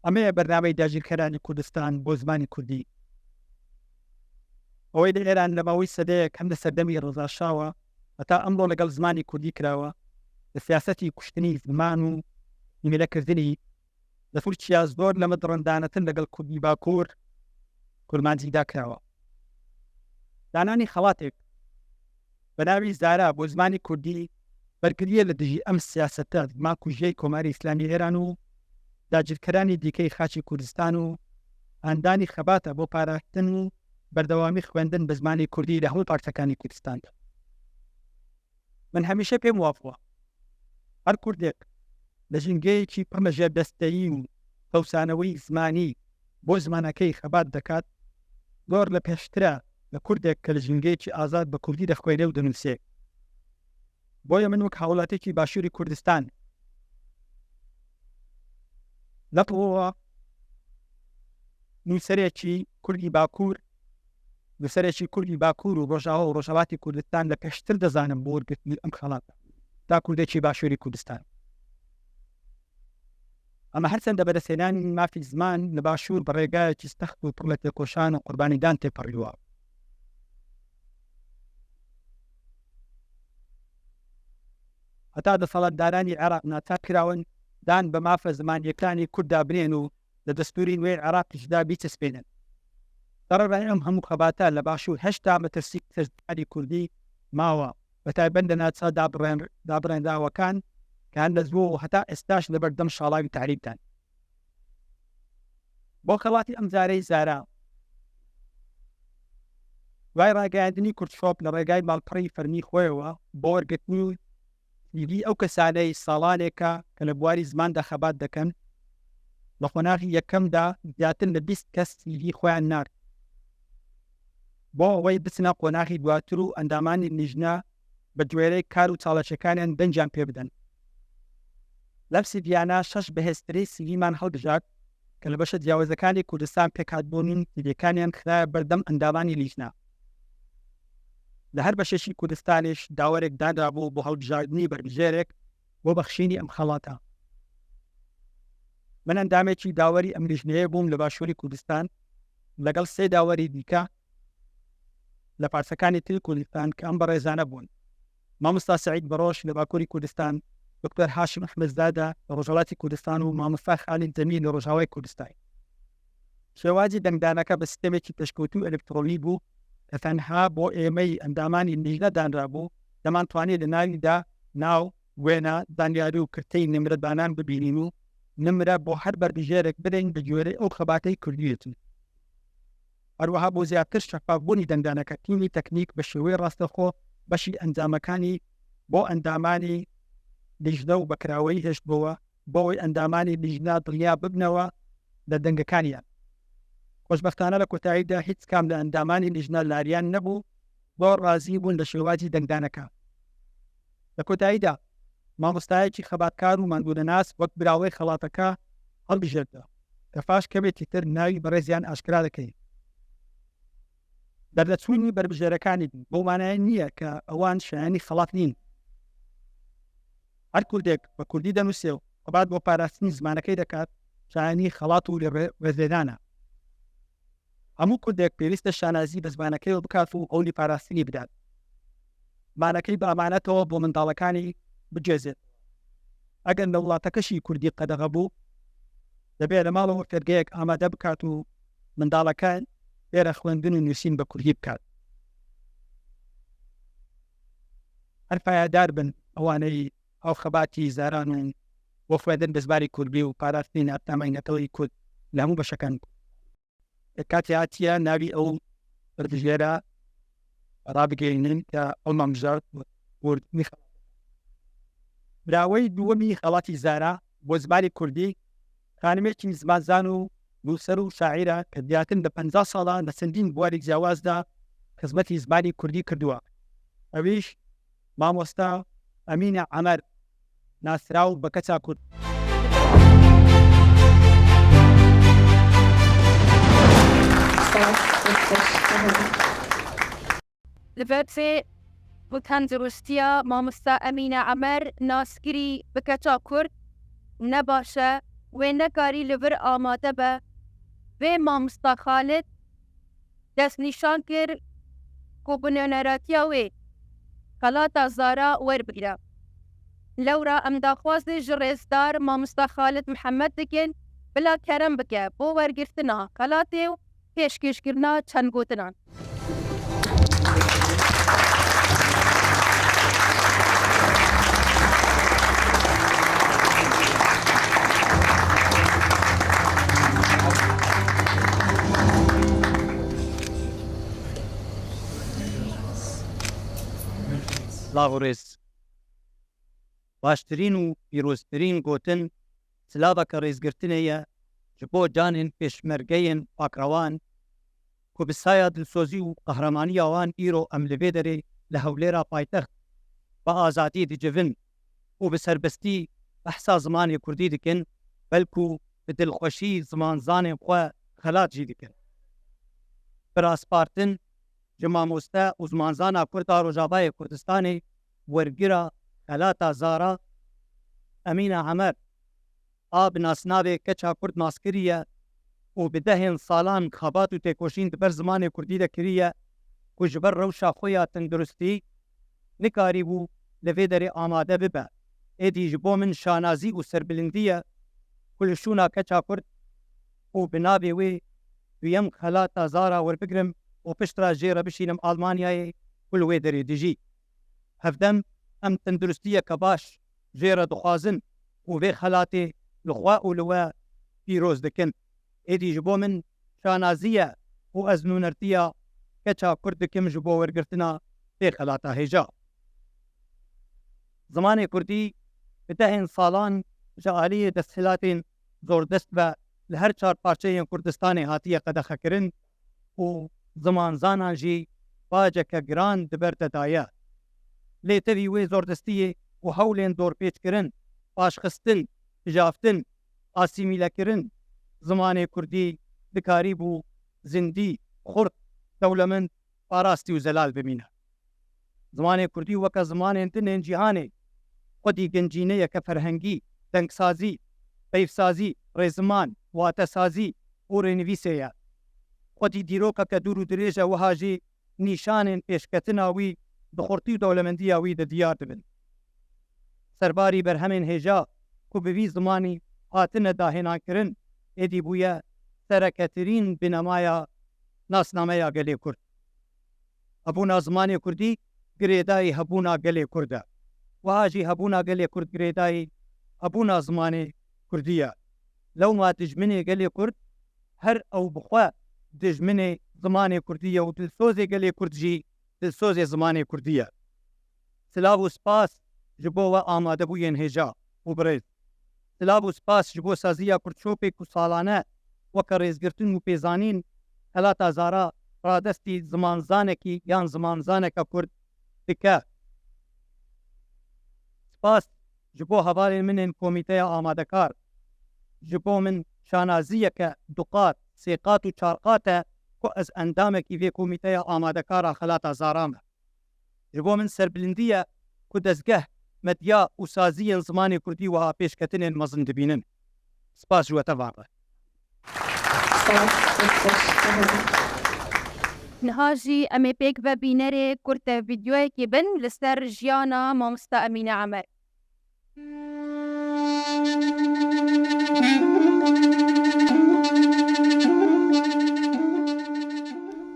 ئەمەیە بەرنامەی داگیرکەرانی کوردستان بۆ زمانی کوردی. ئەوەی لە ئێران لە ماوەی سەدەیەک هەم لە سەردەمی ڕەزا شاوە هەتا ئەمڕۆ لەگەڵ زمانی کوردی کراوە، لە سیاسەتی کوشتنی زمان و ئیمێلەکردنی، لە تورکیا زۆر لەمە دڕندانەتر لەگەڵ کوردی باکوور کورمانجیدا کراوە. دانانی خەڵاتێک بە ناوی زارا بۆ زمانی کوردی بەرگریە لە دژی ئەم سیاسەتە زمان کوژیەی کۆماری ئیسلامی ئێران و داگیرکەرانی دیکەی خاچی کوردستان و ئاندانی خەباتە بۆ پاراستن و بەردەوامی خوێندن بە زمانی کوردی لە هەموو پارچەکانی کوردستاندا. من هەمیشە پێم وابووە هەر کوردێک لە ژینگەیەکی پڕ لە ژێردەستەیی و چەوسانەوەی زمانی بۆ زمانەکەی خەبات دەکات، زۆر لە پێشترە لە کوردێک کە لە ژینگەیەکی ئازاد بە کوردی دەخوێنێ و دەنووسێ. بۆیە من وەک هاوڵاتیەکی باشووری کوردستان لەپڕەوە نووسەرێکی کوردی باکوور، نووسەرێکی کوردی باکوور و ڕۆژاوا و ڕۆژهەڵاتی کوردستان لە پێشتر دەزانم بۆ وەرگرتنی ئەم خەڵاتە تا کوردێکی باشووری کوردستان. ئەمە هەرچەندە بەدەستهێنانی مافی زمان لە باشوور بە ڕێگایەکی سەخت و پڕ لە تێکۆشان و قوربانیدان تێپەڕیوە. هەتا دەسەڵاتدارانی عێراق ناچار کراون دان بە مافە زمانیەکانی کورددا بنێن و لە دەستوری نوێی عێراقیشدا بیچەسپێنن. سەرەڕای ئەم هەموو خەباتە لە باشوور هێشتا مەترسی سەر زمانی کوردی ماوە، بە تایبەت لە ناچە دابڕێن-، دابڕێنراوەکان کە هەر لە زووەوە هەتا ئێستاش لەبەردەم شاڵاوی تەعریبدان. بۆ خەڵاتی ئەم جارەی زارا، دوای ڕاگەیاندنی کوردشۆپ لە ڕێگای ماڵپەڕی فەرمی خۆیەوە بۆ وەرگرتنی سیڤی ئەو کەسانەی ساڵانێکە کە لە بواری زماندا خەبات دەکەن، لە قۆناغی یەکەمدا زیاتر لە بیست کەس سیڤی خۆیان نارد بۆ ئەوەی بچنە قۆناغی دواتر و ئەندامانی لیژنە بە گوێرەی کار و چاڵەکیەکانیان دەنگیان پێ بدەن. لەم سیڤیانە شەش بەهێزترین سیڤیمان هەڵبژارد کە لە بەشە جیاوازەکانی کوردستان پێکهاتبوون و سیڤیەکانیان خرایە بەردەم ئەندامانی لیژنە. لە هەر بەشێکی کوردستانیش داوەرێک دانرابوو بۆ هەڵبژاردنی بەربژێرێک بۆ بەخشینی ئەم خەڵاتە. من ئەندامێکی داوەری ئەم لیژنەیە بووم لە باشووری کوردستان لەگەڵ سێ داوەری دیکە لە پارچەکانی تری کوردستان کە ئەم بەڕێزانە بوون: مامۆستا سەعید بەڕۆش لە باکووری کوردستان، دکتۆر هاشم ئەحمەدزادە لە ڕۆژهەڵاتی کوردستان و مامۆستا خالید جەمیل لە ڕۆژاوای کوردستان. شێوازی دەنگدانەکە بە سیستەمێکی پێشکەوتوو ئەلکترۆنی بوو کە تەنها بۆ ئێمەی ئەندامانی لیژنە دانرابوو، دەمانتوانی لە ناویدا ناو، وێنە، زانیاری و کرتەی نمرەدانان ببینین و نمرە بۆ هەر بەربژێرێک بدەین بە گوێرەی ئەو خەباتەی کردوویەتی. هەروەها بۆ زیاتر شەفافبوونی دەنگدانەکە، تیمی تەکنیک بە شێوەی ڕاستەخۆ بەشی ئەنجامەکانی بۆ ئەندامانی لیژنە و بەکراوەیی هێشتبەوە بۆ ئەوەی ئەندامانی لیژنە دڵنیا ببنەوە لە دەنگەکانیان. خۆشبەختانە لە کۆتاییدا هیچ کام لە ئەندامانی لیژنە لاریان نەبوو، زۆر ڕازی بوون لە شێوازی دەنگدانەکە. لە کۆتاییدا مامۆستایەکی خەباتکار و ماندوونەناس وەک براوەی خەڵاتەکە هەڵبژێردرا کە پاش کەمێکی تر ناوی بەڕێزیان ئاشکرا دەکەین. دەردەچوونی بەربژێرەکانی بوو بەو مانایە نییە کە ئەوان شایانی خەڵات نین. Her Kurdek bi Kurdî denûsê û xebat bo parastinî zimanekey dekat, şayînî xelat û lê rê-, rêzlêdana. Hemû Kurdek pêwîst e şanazî bi zimanekey wê bikat û hewlî parastinî bidat. Zimanekey bi emanetewe bo mindalekanî bicêzê. Eger li welateke jî Kurdî qedexe bû, dibê li malê wê fêrgehek amade bikat û mindalekan bêre xwendin û nûsîn bi Kurdî bikat. Her payadar bin ewaney ew xebatî zaran û bo xwendin bi zimanê Kurdî û parastinî nasnameya neteweyî Kurd li hemû beşekan. Katê hatiye navî ew bi jêra rabigihînin ke ew namijda Kurd nî. Birawey dûwemî xelatî zara bo zimanê Kurdî, xanimekî zimanzan û nûser û şaîr e ke zêdetir li penca sala li çendîn buwarê ciyawaz de xizmetî zimanê Kurdî kirduwa. Ewîş Mamosta Emîne Emer, nasraw bi keça Kurd. Li ber vê bi tenduristiya mamosta Emîne Emer, naskirî bi keça Kurd, ne baş e, wê nekarî li vir amade be. Vê mamosta Xalid destnîşan kir ku bi nûneratiya wê xelata Zara werbigire. Lewra em daxwazê ji rêzdar mamosta Xalid Mihemed dikin, bila kerem bike bo wergirtina xelatê û pêşkêşkirina çend gotinan. Silav û rêz. Baştirîn û pîroztirîn gotin silaveke rêzgirtinê ye ji bo canên pêşmergeyên pakrewan ku bi saya dilsozî û qehremanîya wan îro em li vê derê li Hewlêra paytext bi azadî dicivin û bi serbestî behsa zimanê kurdî dikin, belkû bi dilxweşî zimanzanên xwe xelat jî dikin. Bi raspartin ji mamoste û zimanzana Kurd a Rojavayê Kurdistanê, wergira xelata Zara, Emîne Emer, a bi nasnavê keça Kurd nas kiriye û bi dehên salan xebat û têkoşîn di ber zimanê Kurdî de kiriye ku ji ber rewşa xwe ya tenduristî nikarîbû li vê derê amade bibe. Êdî ji bo min şanazî û serbilindî ye ku li şûna keça Kurd û bi navê wê duyem xelata Zara werbigrim û piştre jê re bişînim Almanyayê ku li wê derê dijî. Hevdem em tenduristiyeke baş jê re dixwazin û vê xelatê li xwe û li we pîroz dikin. Êdî ji bo min şanazî ye û ez nûnertiya keça Kurd dikim ji bo wergirtina vê xelata hêja. Zimanê Kurdî bi dehên salan ji aliyê desthilatên zordest ve li her çar parçeyên Kurdistanê hatiye qedexekirin û zimanzanan jî baceke giran di ber de daye. Lê tevî wê zordestiyê û hewlên dorpêçkirin, paşxistin, pijaftin, asîmîlekirin, zimanê Kurdî dikarîbû zindî, xurt, dewlemend, parastî û zelal bimîne. Zimanê Kurdî weke zimanên din ên cîhanê xwedî gencîneyeke ferhengî, dengsazî, peyvsazî, rêziman, watesazî û rênivîsê ye. Xwedî dîrokeke dûr û dirêj e, wiha jî nîşanên pêşketina wî di xurtî û dewlemendiya wî de diyar dibin. Serbarî berhemên hêja ku bi vî zimanî hatine dahênankirin, êdî bûye sereketirîn binemaya nasnameya gelê Kurd. Hebûna zimanê Kurdî girêdayî hebûna gelê Kurd e. Wiha jî hebûna gelê Kurd girêdayî hebûna zimanê Kurdî ye. Lewma dijminê gelê Kurd her ew bi xwe dijminê zimanê Kurdî ye û dilsozê gelê Kurd jî dilsozê zimanê Kurdî ye. Silav û spas ji bo we amadebûyên hêja û birêz. Silav û spas ji bo saziya Kurdşopê ku salane weke rêzgirtin û pêzanîn xelata Zara radestî zimanzanekî yan zimanzaneke Kurd dike. Spas ji bo hevalên min ên komîteya amadekar. Ji bo min şanaziyeke duqat, sêqat û çarqat e ku ez endamekî vê komîteya amadekar a xelata Zara me. Ji bo min serbilindî ye ku dezgeh medya û saziyên zimanê kurdî wiha pêşketinên mezin dibînin. Spas ji we tevan re. Spas, çok hoş. Niha jî em ê pêk ve bînerê kurte vîdeoyekê bin li ser jiyana mamosta Emîne Emer.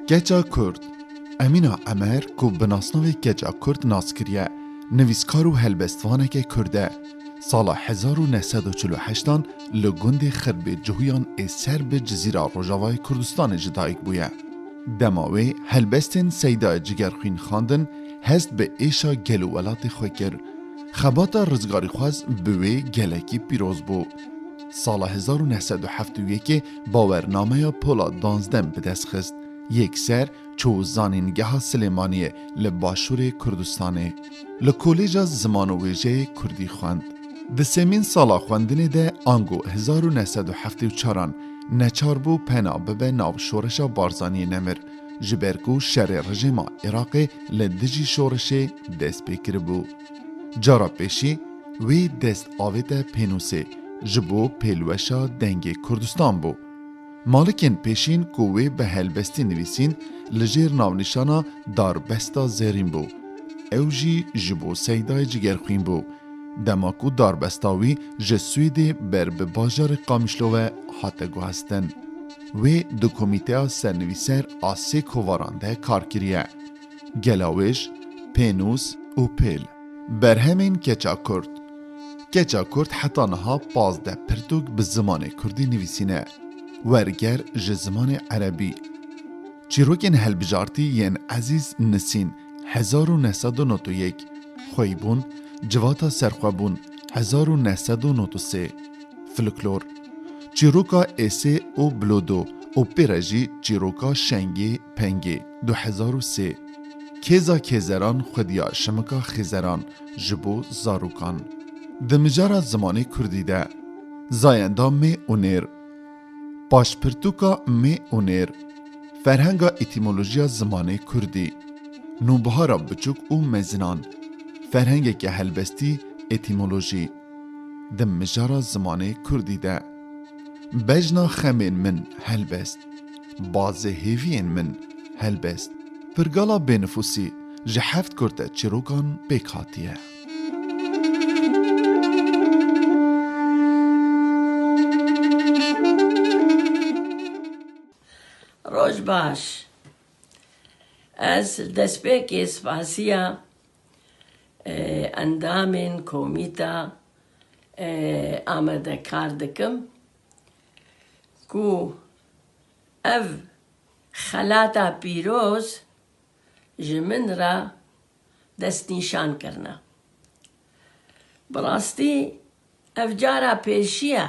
Keça Kurd. Emîna Emer, ku bi nasnavê Keça Kurd nas kiriye, nivîskar û helbestvaneke Kurd e. Sala hezar û neh sed û çil û heştan li gundê Xirbê Cihuyan ê ser bi Cizîra Rojavayê Kurdistanê ji dayik bûye. Dema wê helbestên Seydayê Cigerxwîn xwendin, hest bi êşa gel û welatê xwe kir. Xebata rizgarîxwaz bi wê gelekî pîroz bû. Sala hezar û neh sed û heft û yekê bawernameya Pola Danzden bi dest xist. Yekser çû zanîngeha Silêmaniyê li başûrê Kurdistanê. Li Kolêja Ziman û Wêjeyê Kurdî xwend. Di sêmîn sala xwendinê de ango hezar û neh sed û heftê û çaran neçar bû pena bibe nav şoreşa Barzaniyê Nemir, ji ber ku şerê rejîma Iraqê li dijî şoreşê dest pê kiribû. Cara pêşî wê dest avête pênûsê ji bo pêlweşa Dengê Kurdistan bû. Malikên pêşîn ku wê bi helbestî nivîsîn, li jêr navnîşana Darbesta Zêrîn bû. Ew jî ji bo Seydayê Cigerxwîn bû. Dema ku darbesta wî ji Swêdê ber bi bajarê Qamişlo ve hate guhestin. Wê di komîteya sernivîser a sê kovaran de kar kiriye. Gelawêj, Pênûs û Pêl. Berhemên Keça Kurd. Keça Kurd heta niha pazdeh pirtûk bi zimanê kurdî nivîsîne. Werger ji zimanê erebî. Çîrokên helbijartî yên Ezîz Nisîn, hezar û neh sed û nod û yek, Xweybûn, Civata Serxwebûn, hezar û neh sed û nod û sê. Folklor. Çîroka Êsê û Bilodo û pê re jî çîroka Şengê Pengê, du hezar û sê. Kêza Kêzeran xwediya şimika xêzeran ji bo zarokan. Di mijara zimanê kurdî de, zayenda mê û nêr. Paşpirtûka mê û nêr. Ferhenga etîmolojiya zimanê kurdî. Nûbihara biçûk û mezinan. Ferhengeke helbestî, etîmolojî. Di mijara zimanê kurdî de. Bejna xemên min helbest. Bazê hêviyên min helbest. Pirgala Bênifûsî ji heft kurte çîrokan pêk hatiye. Roj baş. Ez destpêkê spasiya, e, endamên komîta, e, amadekar dikim ku ev xelata pîroz ji min re destnîşan kirine. Bi rastî ev cara pêşî ye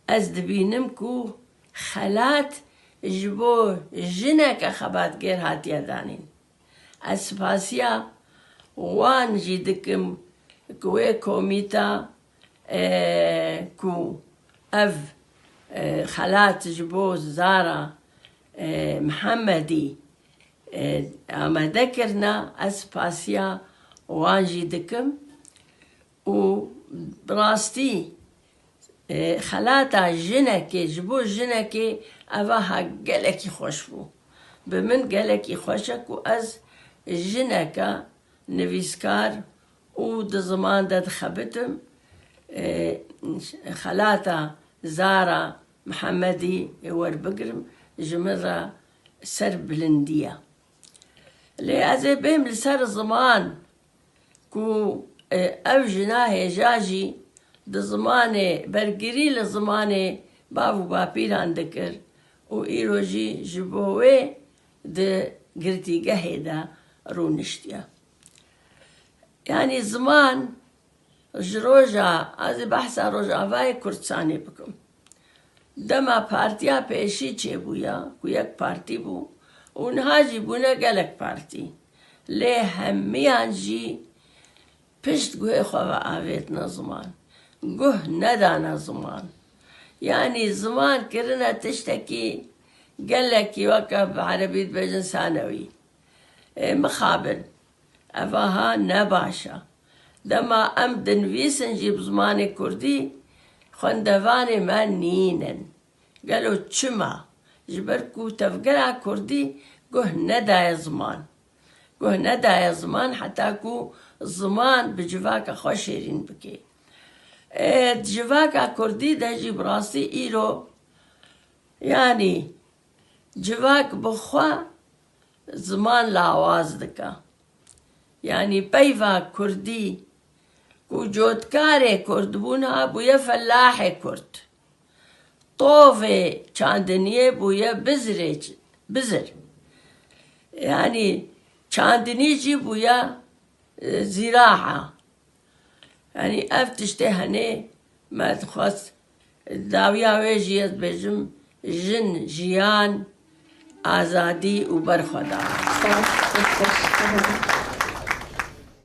ez dibînim ku xelat ji bo jineke xebatgêr hatiye danîn. Ez spasiya wan jî dikim ku wê komîta, e, ku ev, e, xelat ji bo Zara, e, Mihemedî, e, amade kirine, ez spasiya wan jî dikim û bi rastî, e, xelata jinekê, ji bo jinekê ev aha gelekî xweş bû. Bi min gelekî xweş e ku ez jineke nivîskar û di ziman de dixebitim, e, xelata Zara Mihemedî werbigirim, ji min re serbilindî ye. Lê ez ê bêm li ser ziman ku, e, ev jina hêja jî di zimanê, bergirî li zimanê bav û bapîran dikir û îro jî ji bo wê di girtîgehê de rûniştiye. Yanî ziman ji roja, ez ê behsa Rojavayê Kurdistanê bikim. Dema partiya pêşî çêbûya, ku yek partî bû û niha jî bûne gelek partî. Lê hemiyan jî pişt guhê xwe ve avêtine ziman. Guh nedane ziman. Yanî ziman kirine tiştekî gelekî, weke bi erebî dibêjin sanewî. Ê, mixabin. Ev aha ne baş e. Dema em dinivîsin jî bi zimanê kurdî, xwendevanê me nînin. Gelo çima? Ji ber ku tevgera kurdî guh nedaye ziman. Guh nedaye ziman heta ku ziman bi civaka xwe şêrîn bike. Ê, di civaka kurdî de jî bi rastî îro, yanî civak bi xwe ziman lawaz dike. Yanî peyva kurdî ku cotkarê kurd bûn ha bûye felahê kurd. Tovê çandiniyê bûye bizirê ç-, bizir. Yanî çandinî jî bûye, e, zîraa. Yanî ev tiştê henê me dixwest dawiya wê jî ez dibêjim jin, jiyan, azadî û berxwedana.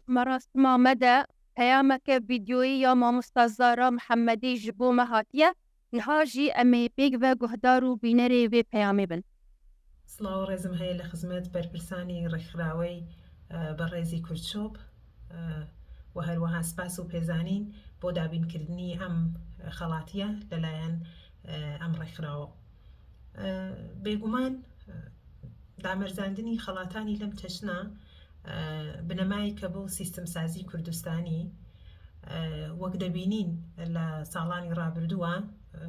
Merasima me de peyameke vîdyoyî ya mamosta Zara Mihemedî ji bo me hatiye. Niha jî em ê pêk ve guhdar û bînerê vê peyamê bin. Silav û rêzim heye li xizmet berpirsanî rêkxirawey, e, berêzî Kurdçop, e, û her wiha spas û pêzanîn bo dabînkirdinî em xelatiye li layen, e, em rêkxirawo. E, bêguman, e, damerzandinî xelatanî lem çeşna, e, binemayeke bo sîstemsazî Kurdistanî, e, wek debînîn li salanî rabirdûwa, e,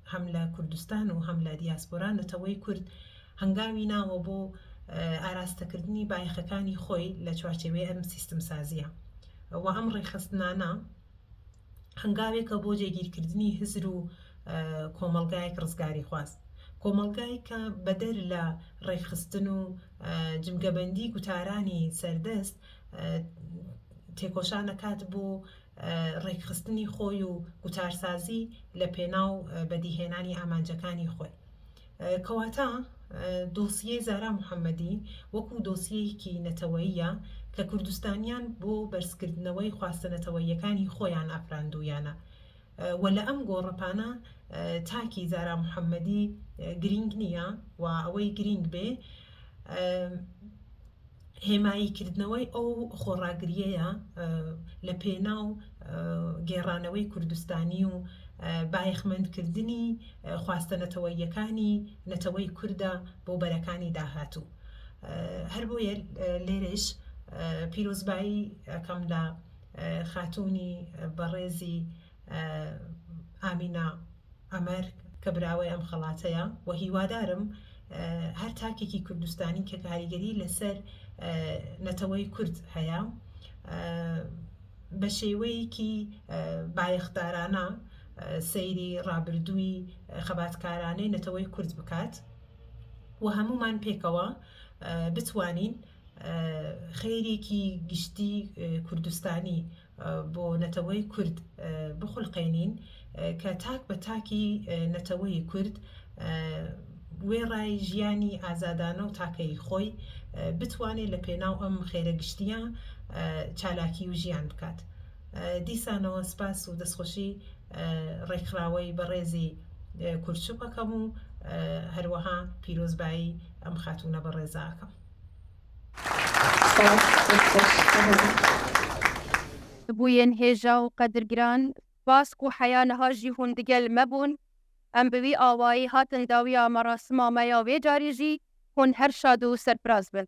hem li Kurdistan û hem li diaspora neteweyê Kurd hengawî nawe bo, e, arastekirdinî bayexekanî xwe li çarçêwê em sîstemsaziya. Wa em rêxistinana hengaveke bo cêgîrkirdinî hizr û, e, komelgayek rizgarîxwaz. Komelgayeke beder li rêxistin û, e, cimgebendî gutaranî serdest, e, têkoşaneke hat bo, e, rêkxistinî xwe û gutarsazî li pênaw, e, bedîhênanî amancekanî xwe. E, kewata, e, dosyê Zara Muhemedî wekû dosyeyekî neteweyî ye ke Kurdistaniyan bo berzkirdinewey xwaste neteweyîyekanî xweyan afirandûyane. E, we li em gorepana, e, takî Zara Muhemedî, e, girîng niye, wa ewey girîng bê, e, hêmayîkirdinewey ew xweragiriyê ye, e, li pênaw, e, gêranewey Kurdistanî û, e, bayexmendkirdinî, e, xwaste neteweyîyekanî neteweyê Kurd e bo berekanî dahatû. E, her boye, e, lêrêş, e, pîrozbayî ekem li, e, xatûnî, e, berêzî, e, Amîna Emer ke bira wê em xelate ye. We hîwadar im, e, her takekî Kurdistanî ke karîgerî li ser, e, neteweyê Kurd heye, e, bi şêweyekî, e, bayexdarana, e, seyrî rabirdûyî, e, xebatkaranê neteweyê Kurd bikat. We hemûman pêkewe, e, bitwanîn, e, xeyrêkî giştî, e, Kurdistanî, e, bo neteweyê Kurd, e, bixulqênîn, e, ke tak bi takî, e, neteweyê Kurd, e, wê rayê jiyanî azadane û takeyî xwe, e, bitwanê li pênaw em xêre giştiya, e, çalakî û jiyan bikat. E, dîsa newe spas û destxweşî, e, rêkxiraweyî berêzî, e, Kurçup ekem û, e, her wiha pîrozbayî em xatûne berêza ekem. Bûyên hêja û qedirgiran, spas ku heya niha jî hûn digel me bûn. Em bi wî awayî hatin dawiya merasima me ya vê carî jî. Hûn her şad û serfiraz bin.